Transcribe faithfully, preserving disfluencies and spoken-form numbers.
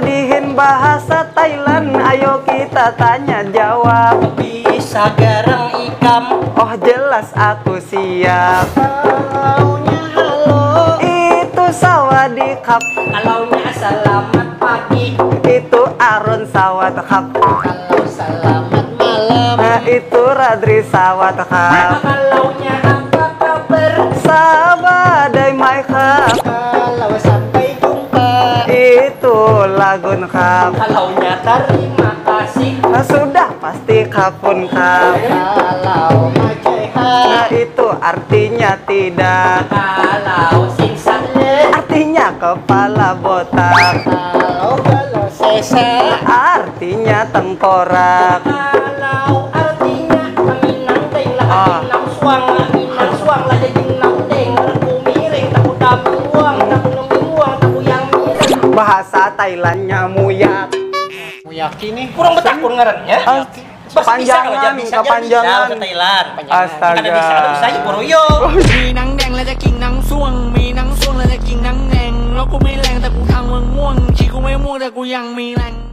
Dihin bahasa Thailand, ayo kita tanya jawab. Bisa garang ikam? Oh, jelas aku siap. Kalaunya halo, itu sawadee khap. Kalaunya selamat pagi, itu arun sawat khap. Kalau selamat malam, nah, itu radri sawat khap. Kalaunya apa kabar? Sabadai mai khap. Kalau sampai jumpa, itu lagun khap. Kalaunya terima kasih, nah, sudah pasti khapun khap. Kalau macai khap, nah, itu artinya tidak. Kalau sing saleh, artinya kepala botak. Kalau kalau sesa, artinya tengkorak. Kalau artinya minang deng lah, ah, minang suang lah, minang suang lah jadi nang deng. Aku miring, taku dami uang, taku nemi uang, taku yang miring. Bahasa Thailandnya muyak. Muyak ini kurang betakun ngarannya. Ah, bas-, bisa kalau kepanjangan, jadi bisa, jadi bisa kepanjangan. Bahasa Thailand. Astaga. Ada bisa, ada bisa aja, Bro, yo. Minang deng lah jadi nang suang, minang suang lah jadi nang deng. Aku miring, taku tang weng muang, ciku mai muang, taku yang miring.